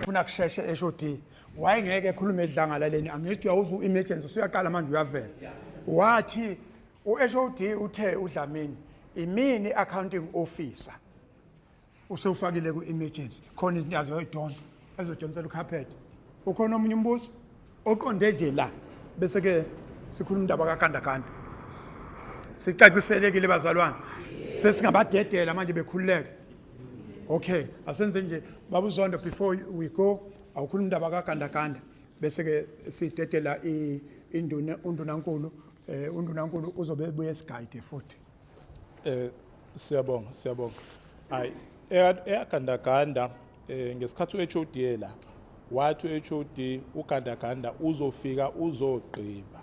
Speaker 1: Funa kusheshe HOD. Wayengeke ekhulume edlangalaleni, angithi uyawuva u-emergency usuyaqala manje uyavela. Wathi u-HOD uthe uDlamini imini accounting officer usewufakile ku-emergency khona izinto azoyidonsa ezodonsela ucarpet. Ukhona omunye umbuzo oqonde nje la bese ke sikhuluma indaba kaGandaganda. Sicaciselekile bazalwane, sesingabadedela manje bekhululeke. Okay, asenze nje baba uZondo before we go awukhuluma indaba kaGandaganda bese ke sidedela induna undunankulu. Undunankulu uzobe ebuye esigayide futhi.
Speaker 3: Siyabonga, siyabonga. Hayi, eyaGandaganda ngesikhathi uHOD la wathi uHOD uGandaganda uzofika uzogqiba,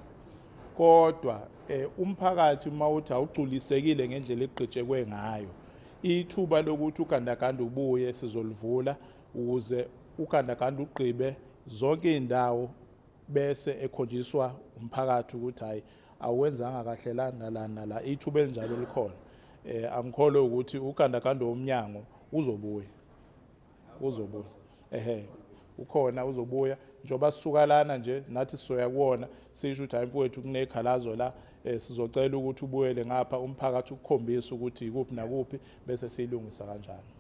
Speaker 3: kodwa umphakathi uma uthi awugculisekile ngendlela egqitshekwe ngayo, ithuba lokuthi uGandaganda ubuye sizolivula ukuze uGandaganda ugqibe zonke indawo bese ekhonjiswa umphakathi ukuthi hayi awenzanga kahle la nala nala. Ithuba elinjalo likhona. Angikholwe ukuthi uGandaganda womnyango uzobuya, uzobuya, ehe ukhona uzobuya. Njengoba sisuka lana nje nathi sizoya kuwona sisho ukuthi hayi mfowethu kunekhalazo la, sizocela ukuthi ubuyele ngapha umphakathi ukukhombisa ukuthi ikuphi nakuphi bese siyilungisa kanjani.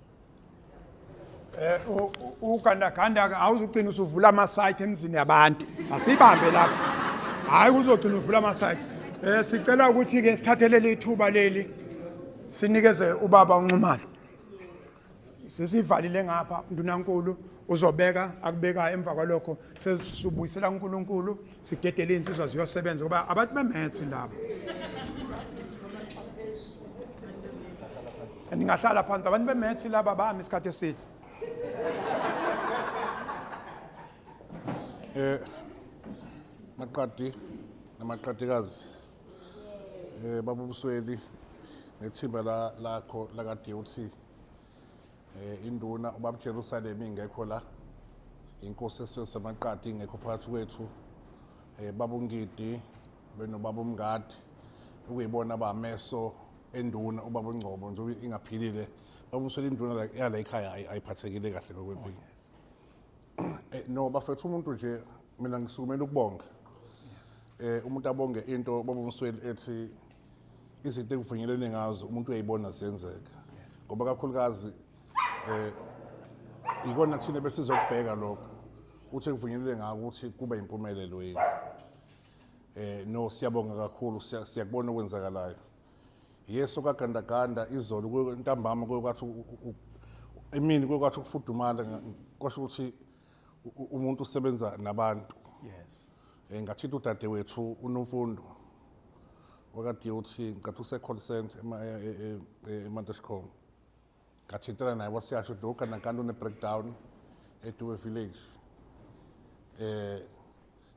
Speaker 1: uGandaganda awuzugcina usuvula ama-site emzini yabantu, asibambe lapho, hhayi uzogcina uvula ama-site. Sicela ukuthi-ke sithathe leli ithuba leli sinikeze ubaba uNxumalo. Sesivalile ngapha, uNdunankulu uzobeka akubekayo, emva kwalokho sesubuyisela uNkulunkulu sidedele insizwa ziyosebenza ngoba abantu bemaths labo. Ningahlala phansi, abantu bemaths laba bami isikhathi eside.
Speaker 10: Maqadi namaqadikazi, baba uMsweli nethimba lakho la ka-DOT, induna ubaba Jerusalem ingekho la, inkosi esizwe samaqadi ingekho phakathi kwethu, baba uNgidi benobaba uMngadi ukuyibona abameso enduna ubaba uNgcobo nje ingaphilile. Baba uMsweli, induna yala ekhaya ayiphathekile kahle ngokwempilo. No bafethu, umuntu nje mina ngisukumela ukubonga, umuntu abonge into baba uMsweli ethi izinto ekuvunyelene ngazo umuntu uyayibona ziyenzeka, ngoba kakhulukazi ikona thina besizokubheka lokho uthi ekuvunyelene ngako ukuthi kube impumelelo yini. No siyabonga kakhulu, siyakubona okwenzakalayo. Yeso kaGandaganda izolo ntambama kwathi emini kwathi ukufudumala, kwasho ukuthi umuntu usebenza nabantu.
Speaker 1: Yes.
Speaker 10: Ngathinta udadewethu uNomfundo waka-DOT, ngathi use-call center eMantashcom. Ngathintana naye wasiyasho ukuthi ugandaganda une-breakdown eDuwe Village.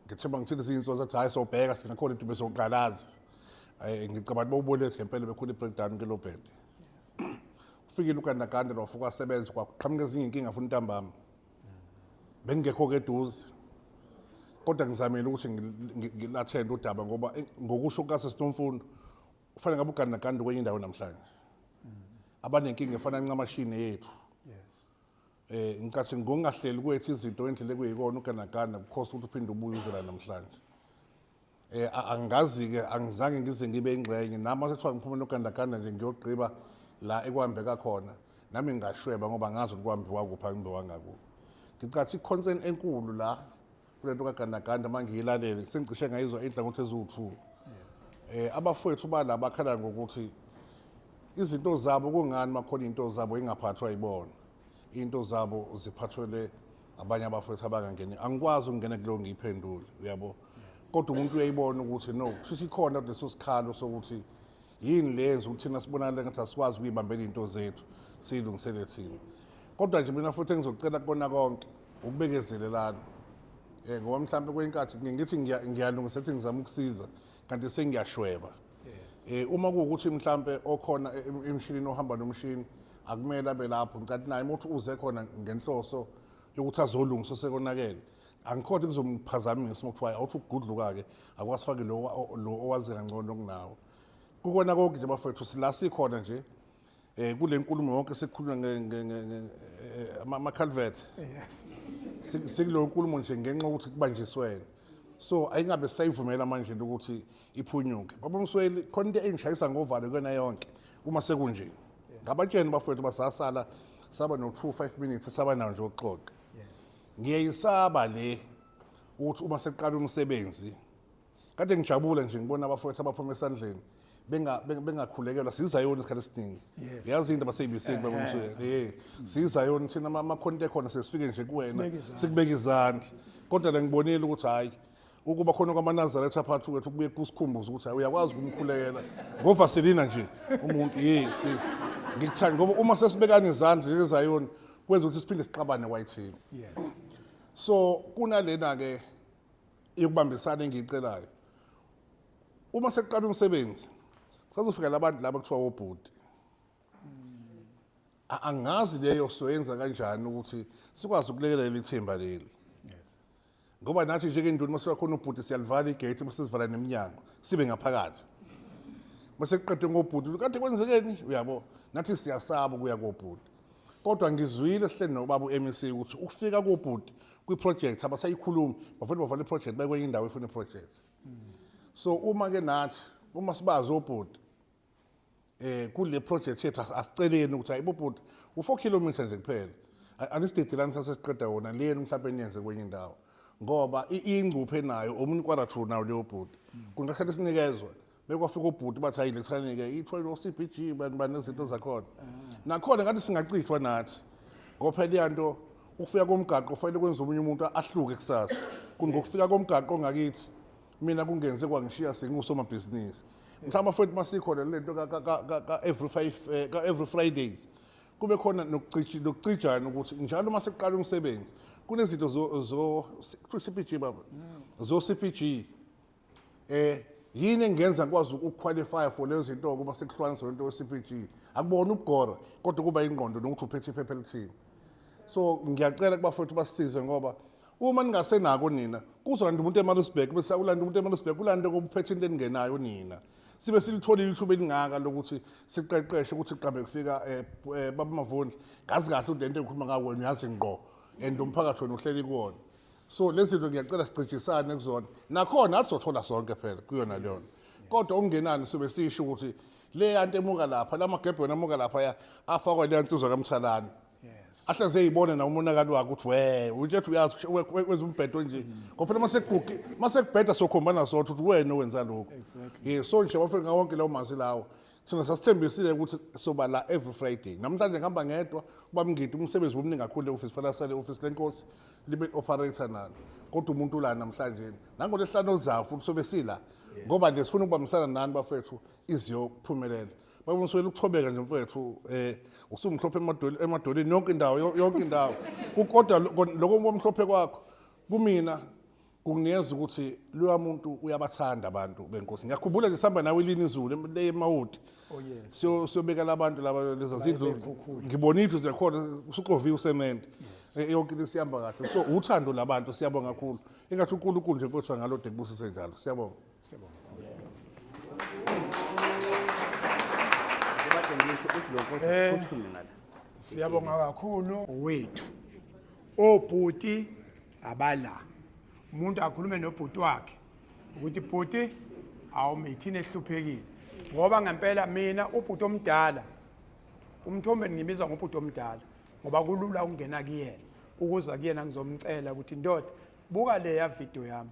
Speaker 10: Ngithemba ngithinte izinsuku zathi hhayi sobheka singakhona iDube soqalaza. Ngicabanga ukuthi bawubonile ngempela bekhona i-breakdown kulo bhede. Ufikile ugandaganda wafuka wasebenza kwaqhamuka ezinye iy'nkinga futhi ntambama. Bengingekho-ke eduze. Kodwa ngizamile ukuthi ngilathende udaba ngoba ngokusho kukaSesinomfundo kufanele ngabe ugandaganda kwenye indawo namhlanje. Abanenkinga efana ncamashini yethu. Ngicathi ngokungahleli kwethu izinto endlela ekuyikona ugandaganda kukhosa ukuthi uphinde ubuye uze la namhlanje. Angazi-ke angizange ngize ngibe ingxenye nami mase kuthiwa ngiphume nogandaganda nje ngiyogqiba la ekuhambeka khona nami ngingashweba ngoba ngazi ukuthi kuhambiwa kuphi angimbiwa ngakuphi. Ngicathi i-concern enkulu la kule nto kagandaganda uma ngiyilalele sengicishe ngayizwa inhlangothi eziwu-2. Abafowethu bala bakhala ngokuthi izinto zabo kungani makhona into zabo ingaphathwa yibona, into zabo ziphathwele abanye abafowethu abangangeni. Angikwazi ukungena kuleyo ngiyiphendule, uyabo. Kodwa umuntu uyayibona ukuthi no, kusho ikhona leso sikhalo sokuthi yini le yenza ukuthi thina sibonakale ngathi asikwazi ukuyibambela iy'nto zethu siyilungisele thina. Kodwa nje mina futhi engizocela kubona konke ukubekezelelana. Ngoba mhlawumbe kwenkathi ngithi ngiyalungisa ukuthi ngizama ukusiza kanti sengiyashweba. Uma kuwukuthi mhlambe okhona emshinini ohamba nomshini akumele abe lapho, ngicathi naye umuntu uze khona ngenhloso yokuthi azolungisa osekonakele. Angikhona kuzomphazamisa uma kuthiwa awuthi ukugudluka-ke akwasifaki lo owazi kangcono kunawe. Kukona konke nje bafowethu sila sikhona nje kule nkulumo yonke sekukhulunywa ama-culvert.
Speaker 1: Yes.
Speaker 10: Sikuleyo nkulumo nje ngenxa yokuthi kubanjiswene. So ayingabe sisayivumela manje ukuthi iphunyuke. Baba Msweli, khona into engishayisa ngovalo kuyona yonke uma sekunje. Ngabatsheni bafowethu basasala saba no 2 5 minutes saba nayo nje ukuxoxa. Ngiyayisaba le ukuthi uma sekuqala umsebenzi kade ngijabule nje ngibona abafowethu abaphuma esandleni bengakhulekelwa sizayoni isikhathi esiningi. Yazi into abaseyibisini baba Msweli. Sizayoni thina amakhonto ekhona sesifike nje kuwena sikubeka izandla. Kodwa la ngibonile ukuthi hayi ukuba khona kwamaNazaretha phakathi kwethu kubuye kusikhumbuze ukuthi uyakwazi ukumkhulekela ngovaselina nje umuntu. Ngikuthanda ngoba uma sesibekana izandla njengezayoni kwenza ukuthi siphinde sixabane kwayithina. So kunalena ke yokubambisana engiyicelayo. Uma sekuqala umsebenzi kusazofika labantu laba kuthiwa obhuti. Angazi leyo soyenza kanjani ukuthi sikwazi ukulekelela ithimba leli. Ngoba nathi njengenduna uma sikhona ubhuti siyalivala igate bese sivala neminyango sibe ngaphakathi. Bese kuqedwe ngobhuti kade kwenzekeni uyabo nathi siyasaba ukuya kobhuti. Kodwa ngizwile sihleli nobaba uMEC ukuthi ukufika kobhuti kwi-project abasayikhulumi bavele bavale i-project baye kwenye indawo efuna i-project. So uma ke nathi uma sibazi obhuti kule project yethu asiceleni ukuthi hayi bobhuti u4 km nje kuphela anisidedelani sasesiqeda wona leni mhlawumbe niyenze kwenye indawo ngoba ingcuphe nayo omunye kwara 2 nawo leyo bhuti kungahlale sinikezwe bekwafika ubhuti bathi hayi lethani ke i-toilet o-CPG bani bani nezinto zakhona nakhona ngathi singacishwa nathi ngoba phela iyanto ukufika komgaqo kufanele kwenze omunye umuntu ahluke kusasa kungokufika komgaqo ngakithi mina kungenze kwangishiya sengusomabhizinisi mhlawumbe futhi masikhona lento ka every 5 ka every Fridays kube khona nokucijana ukuthi njalo uma sekuqala umsebenzi kunezinto zo CPG baba zo CPG yini engenza ngikwazi ukuqualify for lezo zinto kuba sekuhlukaniswa lento ye-CPG akubona ubugora kodwa kuba ingqondo nokuthi uphethe iphepha elithini. So ngiyacela kubafowethu basisize ngoba uma ningasenako nina kuzolanda umuntu eMaritzburg bese ulanda umuntu eMaritzburg ulande ngoba uphethe into eningenayo nina sibe silitholile ithuba elingaka lokuthi siqeqeshe ukuthi kuqambe kufika baba Mavundla ngazi kahle ukuthi lento engikhuluma ngayo wena uyazi ngqo and umphakathi wena uhleli kuwona. So lezi zinto ngiyacela sicijisane kuzona nakhona athi sothola sonke phela kuyona leyo kodwa okungenani sobe sisho ukuthi le yanto emuka lapha lamagebhe wena amuka lapha ya afakwa le nsizwa kaMthalane ahleze eyibona na umonakalo wakhe ukuthi we utshethu uyazi wenza umbhedo nje ngoba phela masekugugi masekubheda sokhombana sodwa ukuthi wena owenza lokho. So nje wafika wonke lawo mazwi lawo. Thina sasithembisile ukuthi soba la every Friday. Namhlanje ngihamba ngedwa, ubaba Ngidi umsebenzi omningi kakhulu e-office, fanele asale e-office lenkosi libe operator nalo. Kodwa umuntu la namhlanje. Nangolesihlanu oluzayo futhi sobe sila. Ngoba nje sifuna ukubambisana nani bafethu iziyophumelela. Baba Msweli ukuthobeka nje mfethu usumhlophe emadoleni yonke indawo yonke indawo. Kodwa lokho omhlophe kwakho kumina kunginikeza ukuthi loya muntu uyabathanda abantu benkosi. Ngiyakhumbula nje sihamba nawe ilini izulu le eMawuti.
Speaker 1: Oh yes.
Speaker 10: Siyobeka labantu laba leza zindlu. Ngibonile ukuthi ziyakhona usuqoviwe usemende. Yonke into sihamba kahle. So uthando labantu siyabonga kakhulu. Engathi uNkulunkulu nje mfowethu angalode kubusise njalo. Siyabonga.
Speaker 1: Siyabonga. Siyabonga kakhulu wethu. Obhuti abala. Umuntu akhulume nobhuti wakhe ukuthi bhuti awumithini ehluphekile. Ngoba ngempela mina ubhuti omdala uMthombeni ngimiza ngobhuti omdala ngoba kulula ukungena kuyena. Ukuza kuyena ngizomcela ukuthi ndoda buka leya video yami.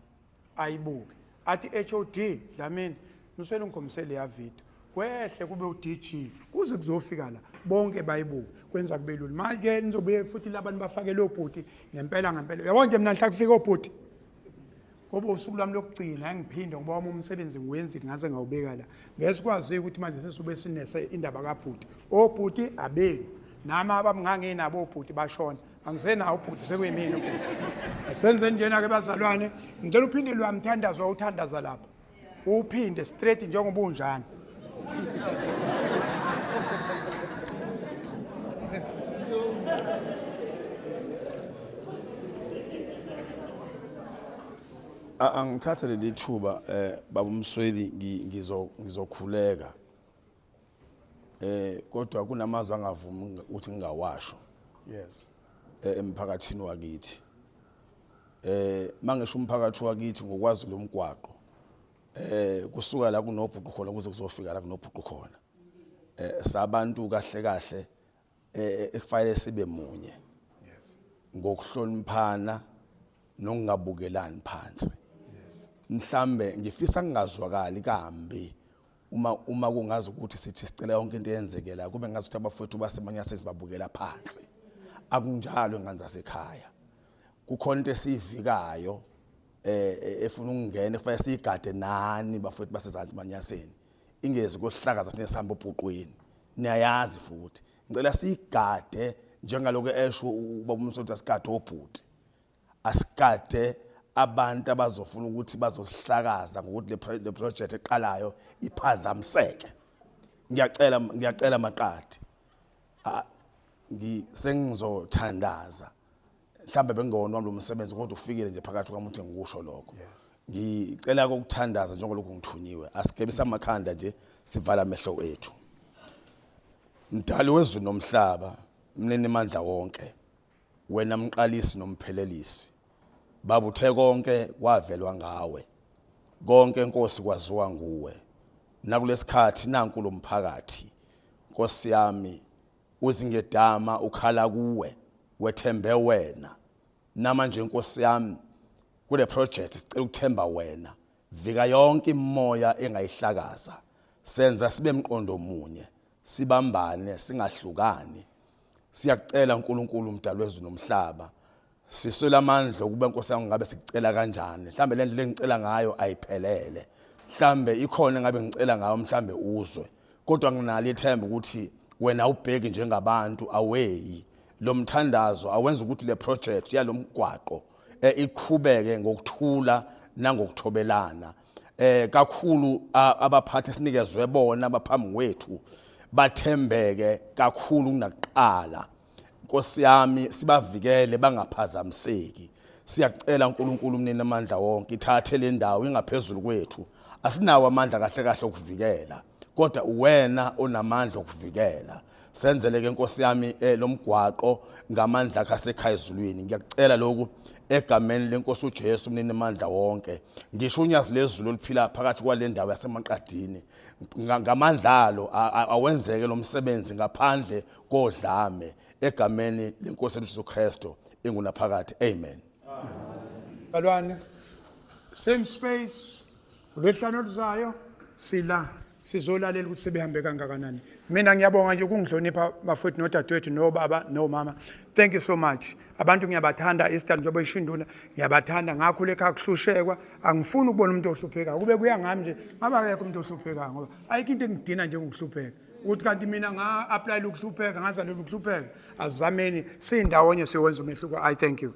Speaker 1: Ayibuke. Athi HOD Dlamini Msweli ungikhombise leya video. Kwehle kube uDG kuze kuzofika la bonke bayibuke kwenza kube lula. Manje ke nizobuye futhi labantu bafake obhuti ngempela ngempela. Uyabona nje mina nhla kufika obhuti. Ngoba usuku lwami lokugcina engiphinde ngoba wami umsebenzi ngiwenzile ngaze ngawubeka la. Ngeke sikwazi ukuthi manje sesube sinese indaba kabhuti. Obhuti abenu. Nami abamngangenabo obhuti bashona. Angisenawo ubhuti sekuyimina ubhuti. Senze njena ke bazalwane, ngicela uphinde lwamthandazo uthandaza lapha. Uphinde straight njengoba unjani.
Speaker 7: Angithathe leli thuba baba uMsweli ngizokhuleka. Kodwa kunamazwi angavumi ukuthi ngingawasho.
Speaker 1: Yes.
Speaker 7: Emphakathini wakithi. Mangisho umphakathi wakithi ngokwazi lo mgwaqo. Kusuka la kunobhuqu khona kuze kuzofika la kunobhuqu khona. Sabantu kahle kahle ekufanele sibe munye.
Speaker 1: Yes.
Speaker 7: Ngokuhloniphana nokungabukelani phansi.
Speaker 1: Yes.
Speaker 7: Mhlambe ngifisa ngingazwakali kambi uma kungazi ukuthi sithi sicela yonke into eyenzeke la kube ngazi ukuthi abafowethu basemanyaseni sibabukela phansi. Akunjalo ingane zasekhaya. Kukhona into esiyivikayo efuna ukungena kufanele siyigade nani bafowethu basezansi emanyaseni. Ingezi kohlakaza sine sihamba obhuqweni. Niyayazi futhi. Ngicela siyigade njengaloko esho ubaba uMsweli asigade obhuti. Asigade abantu abazofuna ukuthi bazosihlakaza ngokuthi le project eqalayo iphazamiseke. Ngiyacela, ngiyacela maqadi. Sengizothandaza. Mhlambe bengona wami lo msebenzi kodwa ufikile nje phakathi kwami ukuthi ngikusho lokho. Ngicela ukuthandaza njengoba ngithunyiwe. Asigebisa amakhanda nje sivala amehlo ethu. Mdali wezulu nomhlaba, mnini mandla wonke. Wena mqalisi nomphelelisi. Baba uthe konke kwavelwa ngawe. Konke Nkosi kwaziwa nguwe. Nakulesikhathi nanku lomphakathi. Nkosi yami uzingedama ukhala kuwe wethembe wena. Namanje Nkosi yami kule project sicela ukuthemba wena. Vika yonke imoya engayihlakaza. Senza sibe mqondo munye, sibambane singahlukani. Siyakucela uNkulunkulu umdali wezulu nomhlaba. Siswela amandla ukuba Nkosi yami ngabe sikucela kanjani. Mhlambe le ndlela engicela ngayo ayiphelele. Mhlambe ikhona engabe ngicela ngayo mhlambe uzwe. Kodwa nginalo ithemba ukuthi wena ubheki njengabantu aweyi. Lo mthandazo awenza ukuthi le project yalomgwaqo iqhubeke ngokuthula nangokuthobelana. Kakhulu abaphathi sinikezwe bona baphambi kwethu bathembeke kakhulu kunakuqala. Nkosi yami sibavikele bangaphazamiseki. Siyacela uNkulunkulu umnini amandla wonke ithathe le ndawo ingaphezulu kwethu. Asinawo amandla kahle kahle okuvikela, kodwa uwena onamandla okuvikela. Senzele ke Nkosi yami lomgwaqo ngamandla akho asekhaya ezulwini. Ngiyakucela lokhu egameni lenkosi uJesu umnini amandla wonke. Ngisho unyazi lezulu oluphila phakathi kwale ndawo yasemaqadini. Ngamandla alo awenzeke lo msebenzi ngaphandle kodlame egameni lenkosi uJesu Kristu ingunaphakade. Amen.
Speaker 1: Balwane, same space, ulwehlanu oluzayo sila. Sizolalela ukuthi sebehambe kangakanani. Mina ngiyabonga nje ukungihlonipha bafowethu nodadewethu nobaba nomama. Thank you so much. Abantu ngiyabathanda isidalo njengoba isho induna ngiyabathanda ngakhula ekhaya kuhlushekwa angifuni ukubona umuntu ohluphekayo. Kube kuya ngami nje ngaba akekho umuntu ohluphekayo ngoba ayikho into engidina njengokuhlupheka. Ukuthi kanti mina nga-applyela ukuhlupheka ngazalelwa ukuhlupheka. Azameni sindawonye siwenza umehluko. I thank you.